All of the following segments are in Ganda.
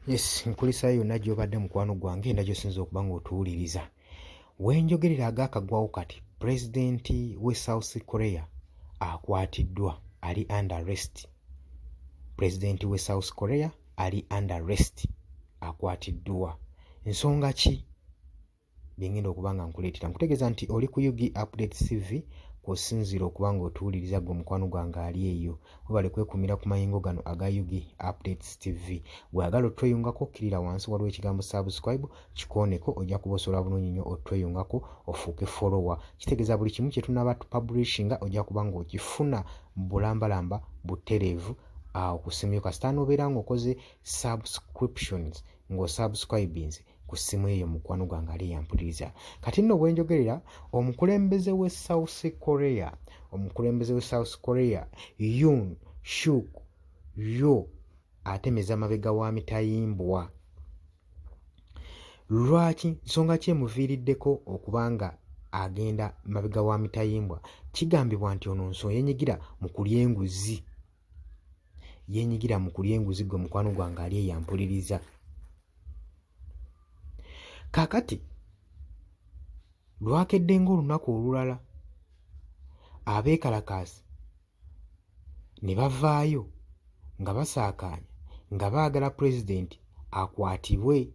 Yes, nkulisayo yonna gy'obadde, mukwano gwange, enda gy'osinza okuba ng'otuwuliriza. Wenjogerera agaakaggwawo kati, pulezidenti we South Korea akwatiddwa, ali under arrest. Pulezidenti we South Korea ali under arrest, akwatiddwa. Nsonga ki byengenda okuba nga nkuleetera? Nkutegeeza nti oli ku UG Update CV kw'osinziira okuba ng'otuwuliriza. Gwe omukwano gwange ali eyo, webale kwekumira ku mayingo gano aga UG Updates TV. Bw'oyagala otweyungako, kkirira wansi, waliwo ekigambo "subscribe", kikooneko, ojja kuba osobola bulungi nnyo otweyungako ofuuke follower. Kitegeeza buli kimu kye tunaaba tupublishinga ojja kuba ng'okifuna mu bulambalamba butereevu awo ku ssimu yo, kasita n'obeera ng'okoze subscriptions, ng'osubscribinze ku ssimu eyo. Mukwano gwange ali yampuliriza, kati nno bwenjogerera, omukulembeze we South Korea, omukulembeze we South Korea Yoon Suk Yeol atemeza mabega wa mitayimbwa. Lwaki? Nsonga ki emuviiriddeko okuba nga agenda mabega wa mitayimbwa? Kigambibwa nti ono nso yenyigira mu kulya enguzi, yenyigira mu kulya enguzi. Gwe mukwano gwange ali eyampuliriza, kaakati lwakedde ng'olunaku olulala abeekalakaasi ne bavaayo nga basaakaanya nga baagala pulezidenti akwatibwe.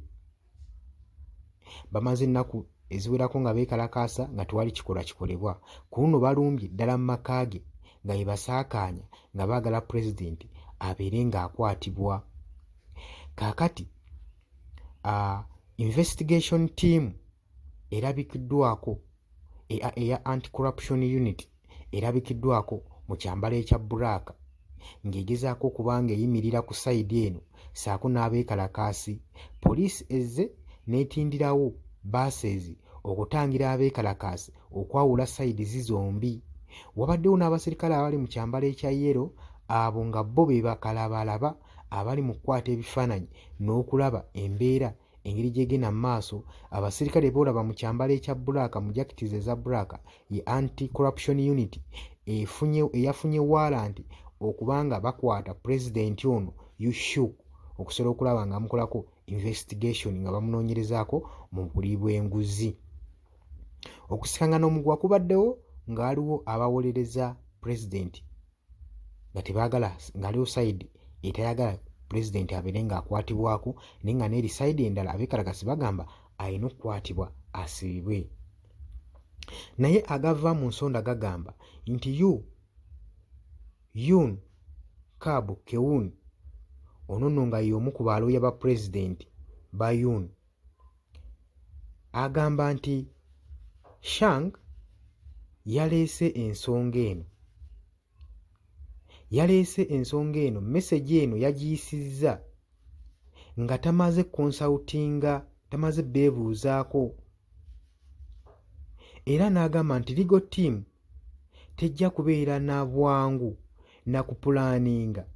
Bamaze ennaku eziwerako nga beekalakaasa nga tewali kikolwa kikolebwa. Ku luno balumbye ddala mu maka ge nga bye basaakaanya nga baagala pulezidenti abeere ng'akwatibwa. Kaakati investigation team erabikiddwako eya anti-corruption unit erabikiddwako mu kyambalo ekya black ng'egezaako okuba ng'eyimirira ku side eno ssaako n'abeekalakaasi. Poliisi ezze n'etindirawo buses okutangira abeekalakaasi okwawula sides zombi. Wabaddewo n'abaserikale abali mu kyambalo ekya yellow, abo nga bo be bakalabalaba abali mu kukwata ebifaananyi n'okulaba embeera engeri gy'egenda mu maaso. Abaserikale boolaba mu kyambalo ekya black, mu jackets eza black, ye anti corruption unit efunye eyafunye warrant okuba nga bakwata pulezidenti ono Yoon Suk okusobola okulaba nga bamukolako investigation, nga bamunoonyerezaako mu buli bw'enguzi. Okusikangana omuguwa kubaddewo nga waliwo abawolereza pulezidenti nga tebaagala, ng'aliwo side etayagala pulezidenti abeere ng'akwatibwako, naye nga n'eri side endala abeekalakasi bagamba alina okukwatibwa asibibwe. Naye agava mu nsonda gagamba nti Yoon Kab Keun ono nno nga y'omu ku balooya ba pulezidenti ba Yoon agamba nti Shang yaleese ensonga eno, yaleese ensonga eno, message eno yagiyisizza nga tamaze consultinga, tamaze beebuuzaako, era n'agamba nti legal team tejja kubeera na bwangu na kuplanninga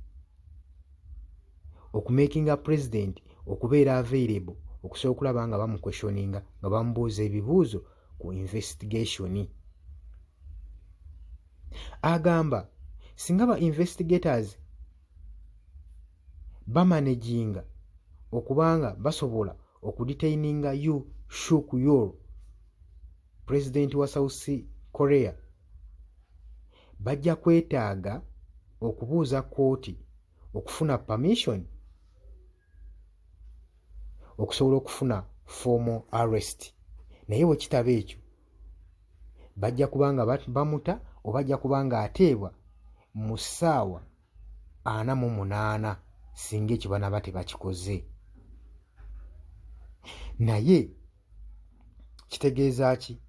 okumakinga president okubeera available okusobola okulaba nga bamuquestioninga, nga bamubuuza ebibuuzo ku investigation. Agamba singa ba investigators bamanaginga okubanga basobola okudetaininga Yoon Suk Yeol, pulezidenti wa South Korea, bajja kwetaaga okubuuza kkooti okufuna permission okusobola okufuna formal arrest. Naye bwe kitaba ekyo, bajja kuba nga bamuta oba ajja kuba nga ateebwa mu ssaawa 48 singa ekyo banaaba tebakikoze. Naye kitegeeza ki?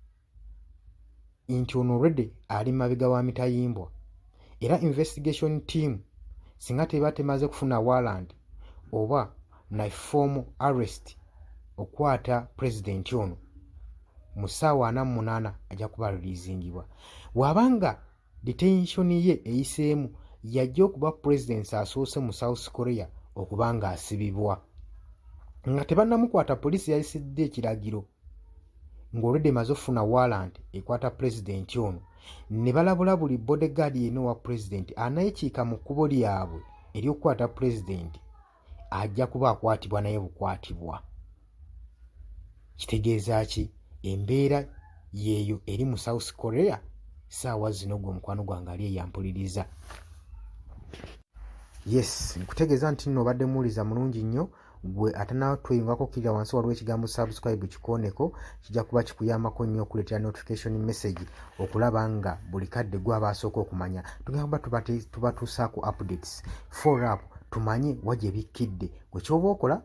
Nti ono already ali mabega wa mitayimbwa, era investigation team singa teba temaze kufuna warrant oba na formal arrest okukwata pulezidenti ono, mu ssaawa 48 ajja kuba releasingibwa. Bw'abanga detention ye eyiseemu, yajja okuba pulezidenti asoose mu South Korea okuba nga asibibwa nga tebannamukwata. Poliisi yayisidde ekiragiro ng'olwedde emaze okufuna warrant ekwata pulezidenti ono, ne balabula buli bodyguard yenna owa pulezidenti aneekiika mu kkubo lyabwe ery'okukwata pulezidenti. Ajja kuba akwatibwa naye bukwatibwa. Kitegeeza ki? Embeera yeeyo eri mu South Korea saawa zino. Gwe omukwano gwange ali eyampuliriza, yes, nkutegeeza nti nno obadde muwuliza mulungi nnyo. Gwe atanatweyungako, kkirira wansi, waliwo ekigambo "subscribe", kikooneko. Kijja kuba kikuyambako nnyo okuleetera notification message, okulaba nga buli kadde gwe aba asooka okumanya. Tugenda kuba tubatuusaako updates, follow up, tumanye wa gye bikkidde. Gwe kyoba okola,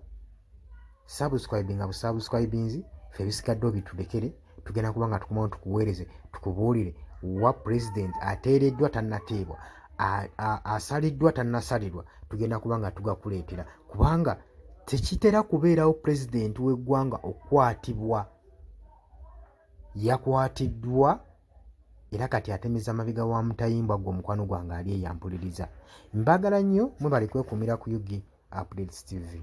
subscribe nga busubscribinzi, fe ebisigadde obitulekere. Tugenda kuba nga tukomawo tukuweereze, tukubuulire wa president ateereddwa, tannateebwa, asaliddwa, tannasalirwa. Tugenda kuba nga tugakuleetera, kubanga tekitera kubeerawo pulezidenti w'eggwanga okukwatibwa. Yakwatiddwa era kati atemeza mabega wa mutayimbwa. Gwe omukwano gwange ali eyampuliriza, mbagala nnyo, mwebale kwekuumira ku UG Updates TV.